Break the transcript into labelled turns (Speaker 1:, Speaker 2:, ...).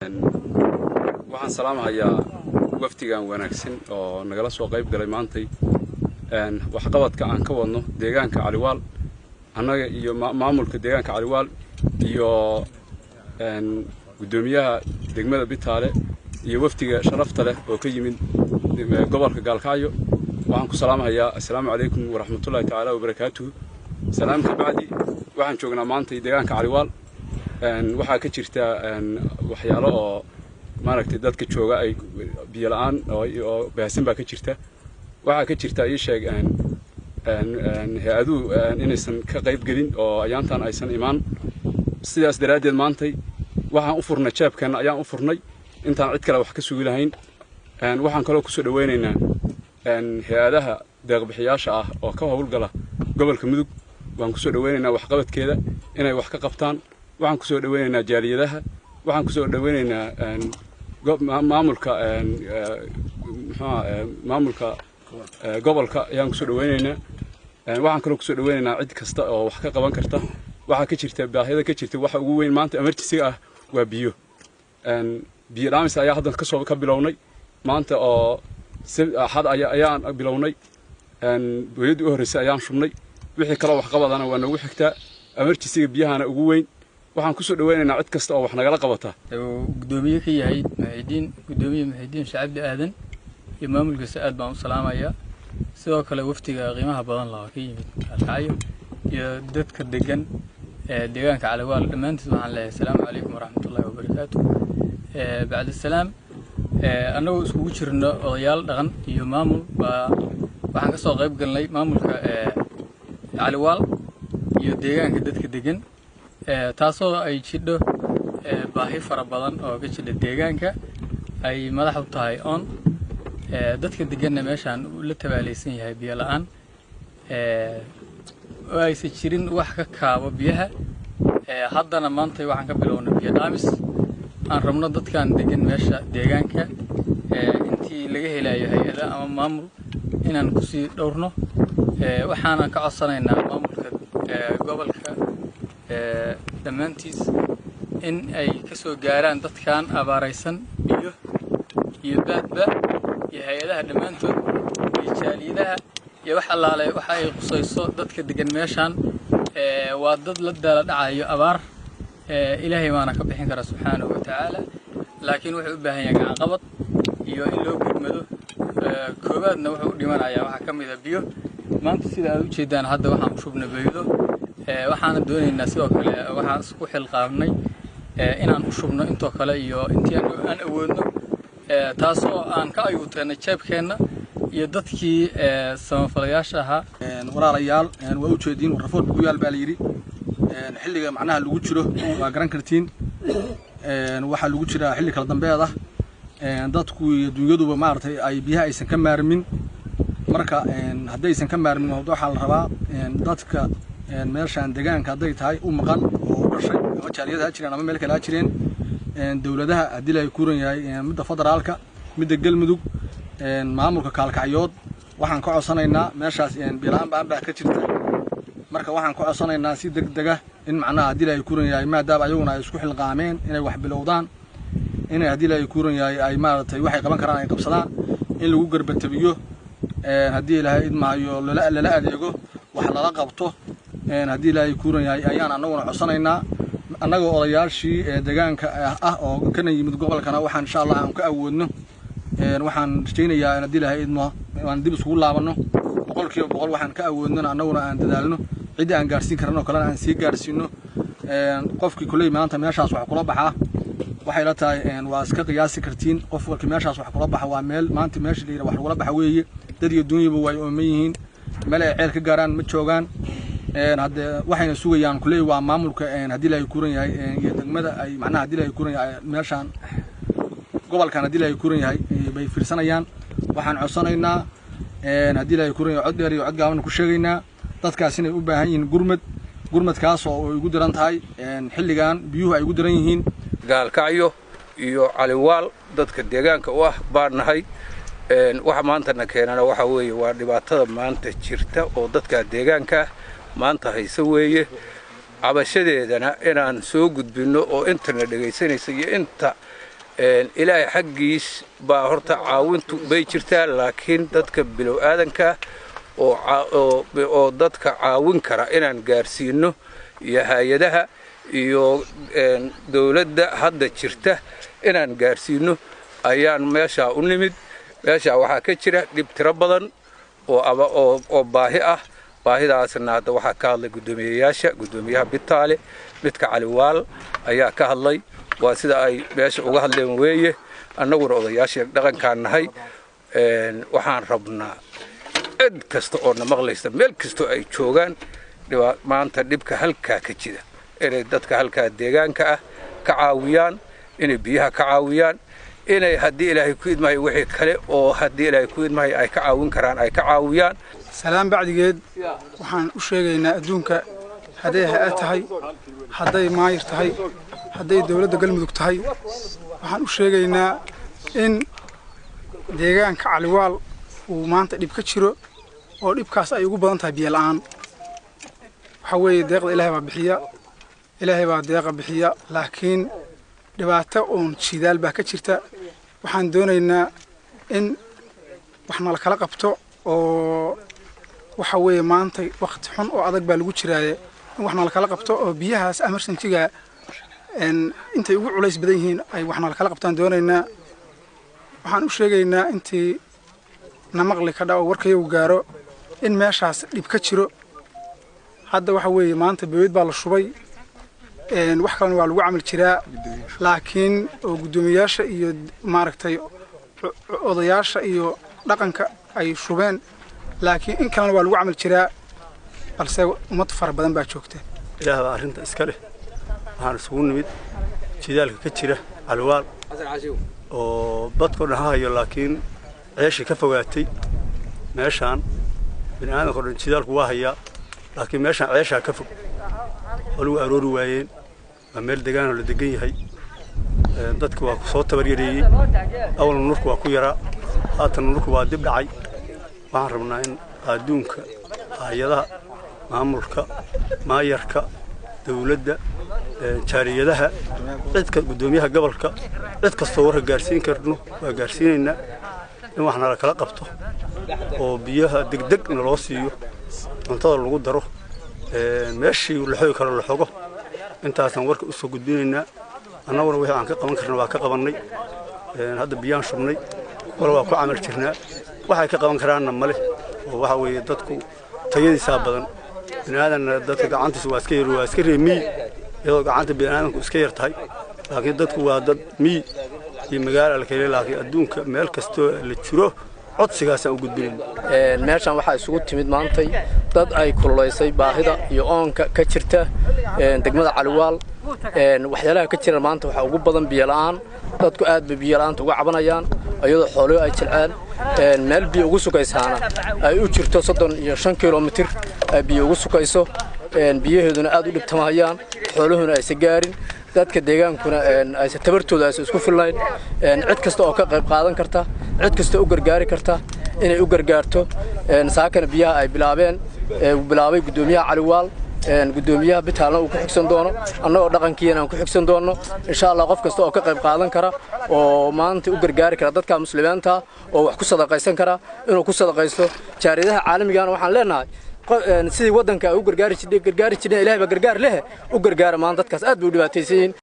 Speaker 1: Waxaan salaamahayaa wafdigan wanaagsan oo nagala soo qayb galay maantay waxqabadka aan ka wadno deegaanka Caliwaal, annaga iyo maamulka deegaanka Caliwaal iyo guddoomiyaha degmada Bitaale iyo wafdiga sharafta leh oo ka yimid gobolka Gaalkacyo. Waxaan ku salaamahayaa assalaamu calaykum waraxmatullahi tacaala wabarakaatuhu. Salaam ka bacdi, waxaan joognaa maantay deegaanka Caliwaal. Waxaa ka jirta waxyaalo oo maaragtay dadka jooga ay biyo la-aan oo baahsan baa ka jirta. Waxaa ka jirta, ii sheeg, hay-aduhu inaysan ka qayb gelin oo ayaantan aysan imaan. Sidaas daraaddeed maantay waxaan u furnay jeebkeenna ayaan u furnay intaan cid kale wax ka sugi lahayn. Waxaan kaloo kusoo dhaweynaynaa hay-adaha deeqbixiyaasha ah oo ka howlgala gobolka Mudug. Waan kusoo dhaweynaynaa waxqabadkeeda inay wax ka qabtaan. Waxaan kusoo dhaweynaynaa jaaliyadaha, waxaan kusoo dhaweynaynaa maamulka, muxuuha, maamulka gobolka ayaan kusoo dhaweynaynaa. Waxaan kaloo kusoo dhaweynaynaa cid kasta oo wax ka qaban karta. Waxaa ka jirta baahida ka jirta, waxa ugu weyn maanta emergency-ga ah waa biyo. Biyo dhaamis ayaa hadda kasoo ka bilownay maanta oo Axad ayaan bilownay. Booyaddii u horreysay ayaan shubnay. Wixii kaloo waxqabadana waa noogu xigtaa. Emergency-ga biyahana ugu weyn. Waxaan kusoo dhaweynaynaa cid kasta oo wax nagala qabata.
Speaker 2: Uu guddoomiye ka yahay Muxidiin, guddoomiye Muxidiin Shacabdi Aadan iyo maamulkiisa, aad baan u salaamayaa. Sidoo kale wafdiga qiimaha badan laha ka yimid Gaalkacyo iyo dadka degan ee deegaanka Caliwaal, dhammaantiis waxaan leeyahay asalaamu calaykum waraxmatullahi wabarakaatu. Bacda salaam, annagoo iskugu jirno odayaal dhaqan iyo maamul baa waxaan kasoo qayb galnay maamulka Caliwaal iyo deegaanka dadka degan, taasoo ay jidho baahi fara badan oo ka jidha deegaanka ay madax u tahay oon dadka deganna meeshaan uu la tabaalaysan yahay biyo la-aan oo aysan jirin wax ka kaabo biyaha. Haddana maanta waxaan ka bilownay biyo dhaamis aan rabno dadkan degan meesha deegaanka intii laga helayo hay-ada ama maamul inaan kusii dhowrno. Waxaana ka codsanaynaa maamulka gobolka dhammaantiis in ay ka soo gaaraan dadkan abaaraysan biyo iyo baadba, iyo hay-adaha dhammaantood iyo jaaliyadaha iyo wax allaale waxa ay qusayso dadka degan meeshaan. Waa dad la daala dhacayo abaar. Ilaahay baana ka bixin kara subxaanahu wa tacaala, laakiin wuxuu u baahan yahay gacanqabad iyo in loo gurmado. Koowaadna wuxuu u dhimanayaa waxaa ka mid a biyo. Maanta sida aad ujeedaan hadda waxaan u shubnay baydo. Waxaana doonaynaa sidoo kale, waxaan isku xilqaamnay inaan u shubno intoo kale iyo intii aan awoodno, taasoo aan ka ayuuteenay jeebkeenna iyo dadkii samafalayaasha ahaa.
Speaker 3: Walaalayaal, waa ujeediin, rafood ku yaal baa la yidhi. Xilliga macnaha lagu jiro waa garan kartiin. Waxaa lagu jiraa xilli kala dambeed ah, dadku iyo dunyaduba maaragtay ay biyaha aysan ka maarmin. Marka haddaysan ka maarmin, waxaa la rabaa dadka meeshaan deegaanka hadday tahay u maqan oo u dhashay ama jaaliyada ha jireen ama meel kale ha jireen, dowladaha haddii la kuran yahay, midda federaalka, midda Galmudug, maamulka Kaalkacyood, waxaan ka codsanaynaa meeshaas biyo-la'aan baan baa ka jirta. Marka waxaan ka codsanaynaa si deg dega in macnaha haddii la kuran yahay, maadaama ayaguna ay isku xilqaameen inay wax bilowdaan, inay haddii la kuran yahay ay maaragtay waxay qaban karaan ay qabsadaan, in lagu garbatabiyo haddii Ilaahay idmahayo, lala adeego, wax lala qabto haddii Ilaahay kuran yahay ayaan annaguna codsanaynaa. Annagoo odayaashii deegaanka ah oo kana yimid gobolkana, waxaan insha Allah aan ka awoodno waxaan rajaynayaa in haddii Ilaahay idmo aan dib isugu laabanno 100%. Waxaan ka awoodnona annaguna aan dadaalno, ciddii aan gaarsiin karano kalena aan sii gaarsiino. Qofkii kulley maanta meeshaas wax kula baxaa, waxay la tahay waa iska qiyaasi kartiin. Qof walkii meeshaas wax kula baxa, waa meel maanta meesha la yidhaha wax lagula baxa weeye. Dad iyo dunyaba way ooman yihiin, meel ay ceel ka gaaraan ma joogaan. Haddee waxayna sugayaan kulley waa maamulka haddii Ilaahay kuran yahay iyo degmada ay macnaha haddii Ilaahay kuran yahay meeshaan gobolkan haddii Ilaahay kuran yahay bay fiirsanayaan. Waxaan codsanaynaa haddii Ilaahay kuran yahay, cod dheer iyo cod gaaban ku sheegaynaa dadkaas inay u baahan yihiin gurmad, gurmadkaas oo ay ugu diran tahay xilligan biyuhu ay ugu diran yihiin.
Speaker 4: Gaalkacyo iyo Caliwaal dadka deegaanka u ah baan nahay. Waxa maantana keenana waxa weeye waa dhibaatada maanta jirta oo dadka deegaanka maanta haysa weeye. Cabashadeedana inaan soo gudbinno oo intana dhegaysanaysa iyo inta Ilaahay xaggiis baa horta caawintu bay jirtaa, laakiin dadka bilow aadanka oo dadka caawin kara inaan gaarsiino iyo hay-adaha iyo dowladda hadda jirta inaan gaarsiino ayaan meeshaa u nimid. Meeshaa waxaa ka jira dhib tiro badan oo baahi ah. Baahidaasna hadda waxaa ka hadlay guddoomiyeyaasha, guddoomiyaha Bitaale, midka Caliwaal ayaa ka hadlay. Waa sida ay meesha uga hadleen weeye. Annaguna odayaasha dhaqankaan nahay. Waxaan rabnaa cid kasta oo na maqlaysa, meel kastoo ay joogaan, maanta dhibka halkaa ka jira inay dadka halkaa deegaanka ah ka caawiyaan, inay biyaha ka caawiyaan, inay haddii Ilaahay ku idmahayo wixii kale oo haddii Ilaahay ku idmahayo ay ka caawin karaan ay ka caawiyaan.
Speaker 5: Salaan bacdigeed, waxaan u sheegaynaa adduunka, hadday hay-ad tahay, hadday maayir tahay, hadday dowladda Galmudug tahay, waxaan u sheegaynaa in deegaanka Caliwaal uu maanta dhib ka jiro, oo dhibkaas ay ugu badan tahay biyo la'aan. Waxaa weeye, deeqda Ilaahay baa bixiya, Ilaahay baa deeqa bixiya, laakiin dhibaato oon jidaal baa ka jirta. Waxaan doonaynaa in wax nala kala qabto, oo waxa weeye maanta waqti xun oo adag baa lagu jiraaye, in wax nala kala qabto oo biyahaas emergency-ga intay ugu culays badan yihiin ay wax nala kala qabtaan doonaynaa. Waxaan u sheegaynaa intii na maqli kadha oo warkayagu gaaro in meeshaas dhib ka jiro. Hadda waxa weeye maanta booyad baa la shubay, wax kalena waa lagu camal jiraa, laakiin oo guddoomiyaasha iyo maaragtay odayaasha iyo dhaqanka ay shubeen, laakiin in kalena waa lagu camal jiraa, balse ummad fara badan baa joogta.
Speaker 6: Ilaah baa arrinta iska leh. Waxaan isugu nimid jidaalka ka jira Caliwaal oo badkao dhan ha hayo, laakiin ceeshii ka fogaatay. Meeshaan bini aadamka o dhan jidaalku waa hayaa, laakiin meeshaan ceeshaa ka fog, xoolugu aroori waayeen. Waa meel degaanoo la degan yahay. Dadka waa ku soo tabaryareeyey. Awalna nurku waa ku yaraa, haatan nurku waa dib dhacay. Waxaan rabnaa in adduunka, hay-adaha maamulka, maayarka, dowladda, jaariyadaha, cidka, guddoomiyaha gobolka, cid kastoo warka gaarsiin karno waa gaarsiinaynaa, in wax nala kala qabto oo biyaha degdeg naloo siiyo, cuntada lagu daro, meeshii la xogi karo la xogo. Intaasaan warka usoo gudbinaynaa. Annaguna wixii aan ka qaban karna waa ka qabannay. Hadda biyaan shubnay, wala waa ku camal jirnaa. Waxay ka qaban karaanna male, oo waxa weeye dadku tayadiisaa badan. Biniaadanna dadka gacantiisa waa iska yar, waa iska reer miyi, iyadoo gacanta biniaadanku iska yar tahay, laakiin dadku waa dad miyi iyo magaalo alkale. Laakiin adduunka meel kastoo la jiro codsigaasaan u gudbinayna.
Speaker 7: Meeshan waxaa isugu timid maantay dad ay kululaysay baahida iyo oonka ka jirta degmada Caliwaal. Waxyaalaha ka jira maanta waxaa ugu badan biyola'aan. Dadku aad bay biyola'aanta uga cabanayaan, iyadoo xooluhu ay jilceen, meel biyo ugu sukaysaana ay u jirto 35 kilomitir ay biyo ugu sukayso, biyaheeduna aad u dhibtamahayaan, xooluhuna aysa gaarin, dadka deegaankuna aysa tabartooda aysa isku filnayn. Cid kasta oo ka qayb qaadan karta, cid kasta u gargaari karta, inay u gargaarto. Saakana biyaha ay bilaabeen, bilaabay guddoomiyaha Caliwaal, guddoomiyaha Bitaalna uu ku xigsan doono, annagoo dhaqankiina aan ku xigsan doonno, insha Allah. Qof kasta oo ka qayb qaadan kara oo maanta u gargaari kara dadka muslimiinta oo wax ku sadaqaysan kara inuu ku sadaqaysto. Jaariyadaha caalamigana waxaan leenahay, sidii waddanka ay u gargaari jireen, Ilahay baa gargaar leh, u gargaara maanta dadkaas aad bay u dhibaataysan yihiin.